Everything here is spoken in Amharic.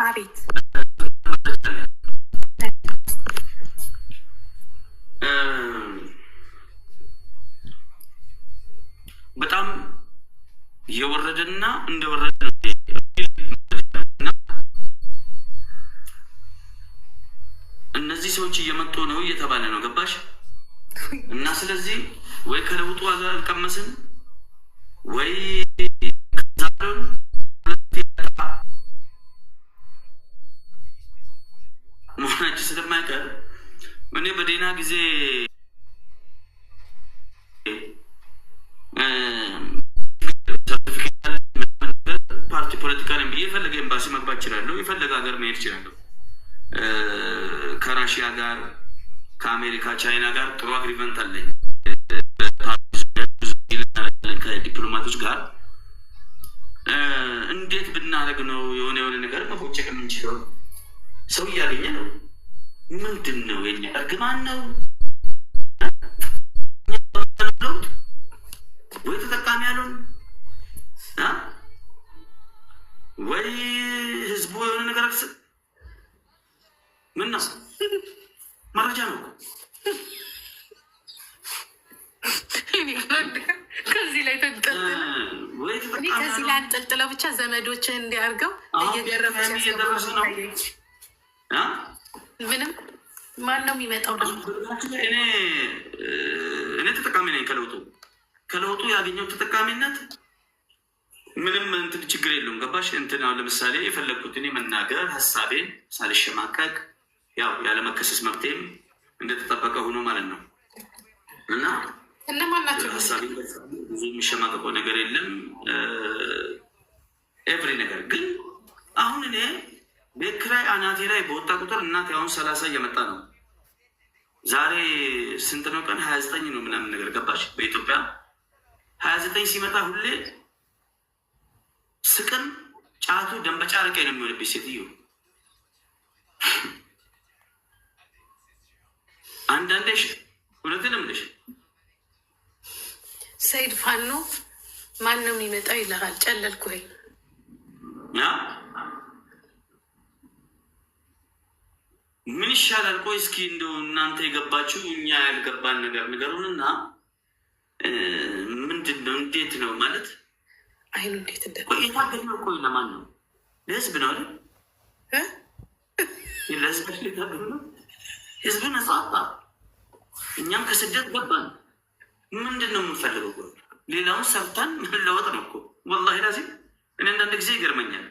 አቤት። በጣም የወረደና እንደወረደ ነው። እነዚህ ሰዎች እየመጡ ነው እየተባለ ነው። ገባሽ? እና ስለዚህ ወይ ከለውጡ አልቀመስን ወይ ከዛሉን መሆናችን ስለማይቀር እኔ በደህና ጊዜ ፓርቲ ፖለቲካ ነኝ ብዬ የፈለገ ኤምባሲ መግባት እችላለሁ፣ የፈለገ ሀገር መሄድ እችላለሁ። ከራሽያ ጋር፣ ከአሜሪካ፣ ቻይና ጋር ጥሩ agreement አለኝ ከዲፕሎማቶች ጋር። እንዴት ብናደርግ ነው የሆነ የሆነ ነገር መቦጨቅ የምንችለው? ሰው እያገኘ ነው። ምንድን ነው የኛ እርግማን ነው ለውጥ ወይ ተጠቃሚ ያሉን ወይ ህዝቡ የሆነ ነገር አልስ ምን ነው መረጃ ነው። ከዚህ ላይ ከዚህ ላይ አንጠልጥለው ብቻ ዘመዶችን እንዲያርገው እየገረፉ እየደረሰ ነው። ምንም ማን ነው የሚመጣው? ደግሞ እኔ ተጠቃሚ ነኝ ከለውጡ። ከለውጡ ያገኘው ተጠቃሚነት ምንም እንትን ችግር የለውም። ገባሽ? እንትን አሁን ለምሳሌ የፈለግኩት እኔ መናገር ሀሳቤን ሳልሸማቀቅ ያው ያለመከሰስ መብቴም እንደተጠበቀ ሆኖ ማለት ነው። እና እነማን ናቸው? ሀሳቤን ብዙ የሚሸማቀቀው ነገር የለም። Every ነገር ግን አሁን እኔ ቤት ኪራይ አናቴ ላይ በወጣ ቁጥር እናቴ አሁን 30 እየመጣ ነው። ዛሬ ስንት ነው ቀን? 29 ነው ምናምን ነገር ገባሽ? በኢትዮጵያ 29 ሲመጣ ሁሌ ስቅም ጫቱ ደንበጫ አረቄ ነው የሚሆንብኝ ሴትዮ። አንዳንዴ እውነትን እምልሽ ሰይድ ፋኖ ማን ነው የሚመጣው ይልሃል። ጨለልኩ ወይ? ምን ይሻላል? ቆይ እስኪ እንደው እናንተ የገባችሁ እኛ ያልገባን ነገር ንገሩንና ምንድን ነው እንዴት ነው ማለት አይኑ እንዴት እንደ የታገልነው? ቆይ ለማን ነው? ለህዝብ ነው አይደል? ለህዝብ የታገልነው። ህዝብ ነጻ አጣ፣ እኛም ከስደት ገባን። ምንድን ነው የምንፈልገው? ሌላውን ሰርተን መለወጥ ነው እኮ። ወላሂ ላዚም እኔ አንዳንድ ጊዜ ይገርመኛል።